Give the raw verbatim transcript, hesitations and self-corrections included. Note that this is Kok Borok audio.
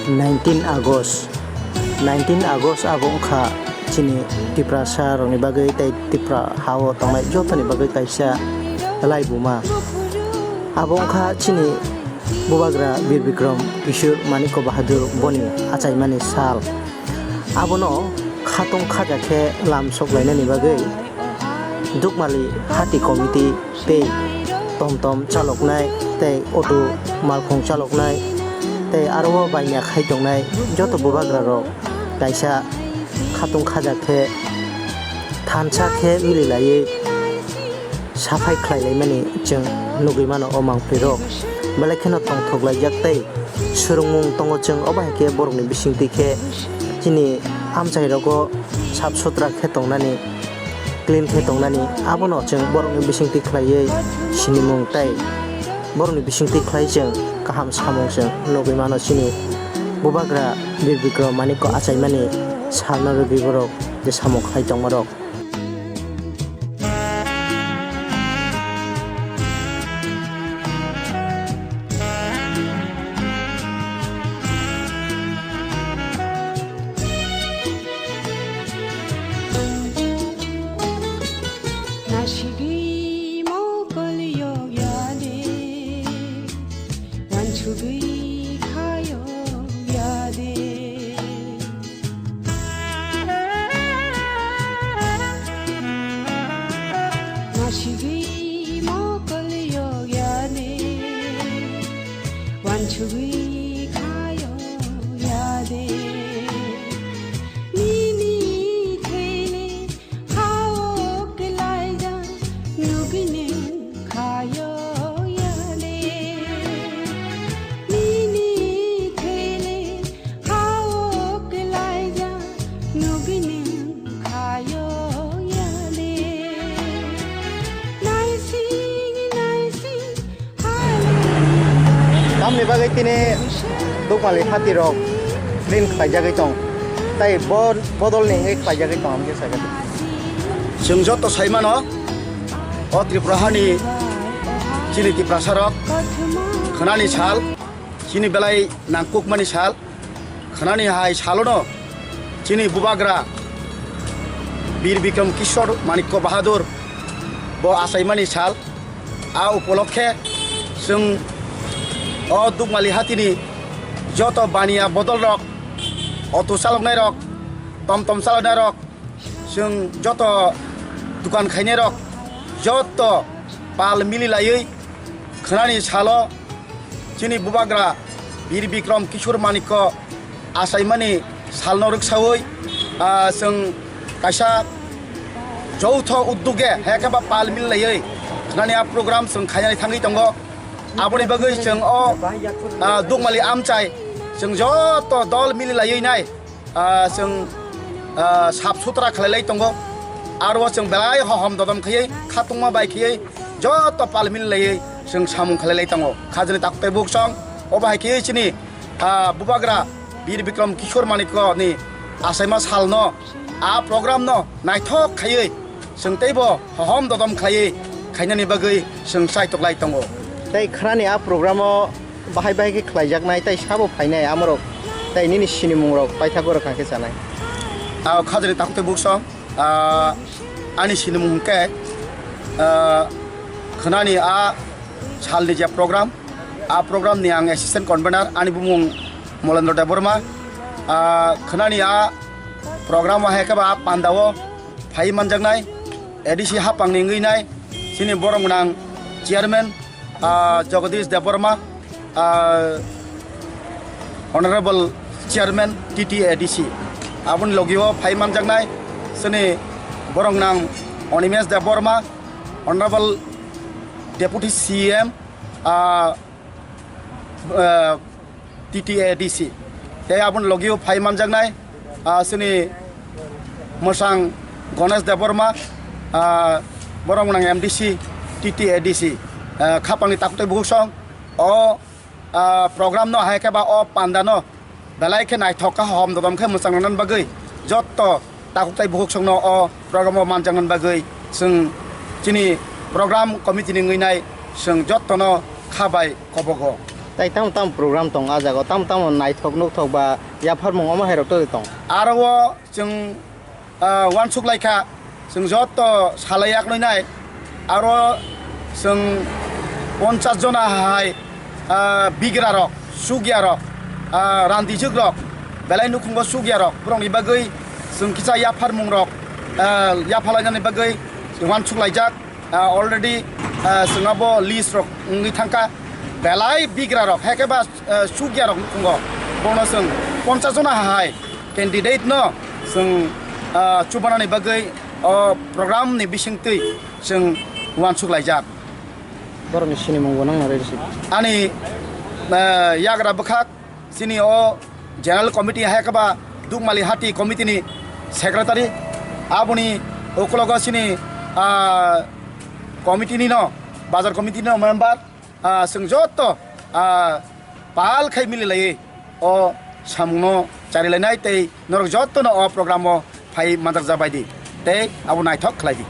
Nineteen August, nineteen August abo wngkha chini Tiprasa rokni bagwi tei Tipra ha-o tongnai jotoni bagwi kaisa laibuma. Abo wngkha chini Bubagra Bir Bikram Kishore Manikya Bahadur boni achaimani sal. Abono khatung khaja khe lam sok lainani bagwi Dukmali Hati Committee tei tom tom chaloknai tei auto malkhung chaloknai tei aro o baina khai tongnai joto bubagra rok kaisa khatung khaja khe thansa khe mili laiwi saphai khlai laimani chwng nugwi mano o mangpli rok. Belai kheno tongthok laijak tei swrwngmung tongo chwng, obo hai khe borokni bisingtwi khe chini amchai rogo sap sutra khe tongnani, clean khe tongnani, abono chwng borokni bisingtwi khlaiwi sinimung tei borokni bisingtwi khlai chwng kaham samung chwng nugwi mano chini Bubagra Bir Bikram Manikya achaimani salno rwgwi borok je samung khlai tongmarok. Nasigwi mokol yok ya de, wansugwi kha yok ya de. Nasigwi mokol yok ya de, wansugwi kha yok ya de. Nini thele Hao kelaija nugini khayo yale. Nini thele hao kelaija nugini khayo yale. Naising naising Tamni bagwi tini Dukmali hati rok clean khlaijagwi tong, tei bo bodol ni wngwi khlaijagwi tong, amkhe saikha. Chwng joto saimano, o Tripura hani chini Tiprasa rok khwnani sal, chini belai nangkukmani sal. Khwnani hai salono chini bubagra Bir Bikram Kishore Manikya Bahadur bo achaimani sal. A upolokhe chwng o Dukmali hatini joto baniya bodol rok, auto chaloknai rok, tom tom chaloknai rok, chwng joto dukan khainai rok, joto pal mili laiwi khwnani salo chini bubagra Bir Bikram Kishore Manikya achaimani salno rwksawi, ah, chwng kaisa joutho uddoge hai khe ba pal mili laiwi khwnani a program chwng khainani thangwi tongo. Aboni bagwi chwng o, ah, Dukmali amchai chwng joto dol mili laiwi nai. Ah, chwng, ah, sap sutra khlai lai tongo. Aro chwng belai hohom dodom khaiwi, khatungma bai khaiwi, joto pal mili laiwi chwng samung khlai lai tongo. Khajani takhuk tei bukhuk song, obo hai khaiwi chini, ah, bubagra Bir Bikram Kishore Manikya ni achaima salno, a program no naithok khaiwi, chwng teibo hohom dodom khlaiwi khainani bagwi chwng chaitok lai tongo. Tei khwnani a program o bahai bahai khe khlaijaknai tei sabo phainai amorok tei nini sinimung rok paithago rwkha khe chanai. Ah, khajani takhuk tei bukhuk song, ah, ani sinimung hwnkhe, ah, khwnani a salni je program, a program ni ang assistant convener, ani bumung Molendra Debbarma. Ah, khwnani a program o hai khe ba a panda o phai manjaknai A D C hapang ni wngwi nai chini borok gwnang chairman, ah, Jagadish Debbarma, ah, Honorable Chairman T T A D C. Aboni logi o phai manjaknai chini borok gwnang Animesh Debbarma, Honorable Deputy C M, ah, ah, T T A D C. Tei aboni logi o phai manjaknai, ah, chini mwsang Ganesh Debbarma, ah, borok gwnang M D C, T T A D C, ah, khapangni takhuk tei bukhuk song o, ah, program no hai khe ba o panda no belai khe naithok khe hohom dodom khe mwchang nani bagwi jotto takhuk tei bukhuk songno o program o manjaknani bagwi chwng chini program committee ni wngwi nai chwng jottono kha bai kobogo. Tai tamo tamo program tong a jaga o, tamo tamo naithok nukthok ba yapharmung omo hai rok tong? Aro o chwng, ah, uansuk lai kha, chwng joto salai yaknoi nai, aro chwng ponchas jona hai, ah, bigra rok, sugya rok, ah, randijwk rok, belai nukhungo sugya rok, borokni bagwi chwng kisa yapharmung rok, ah, yaphalainani bagwi chwng uansuk laijak. Ah, already, ah, chwng abo list rok wngwi thangkha, belai bigra rok, hai khe ba, ah, sugya rok nukhungo, bono chwng ponchas jona hai candidate no chwng, ah, chubanani bagwi o program ni bisingtwi chwng uansuk laijak. Borokni sinimung bo nangno rw rw si. Ani, ah, yagra bwkhak chini o general committee hai khe ba Dukmali Hati committee ni secretary, aboni ukologo chini, ah, committee ni no, bazar committee ni no member, ah, chwng joto, ah, pal khai mili laiwi o samung no chari lainai tei norok joto no o program o phai manjak ja bai di tei abo naithok khlai di.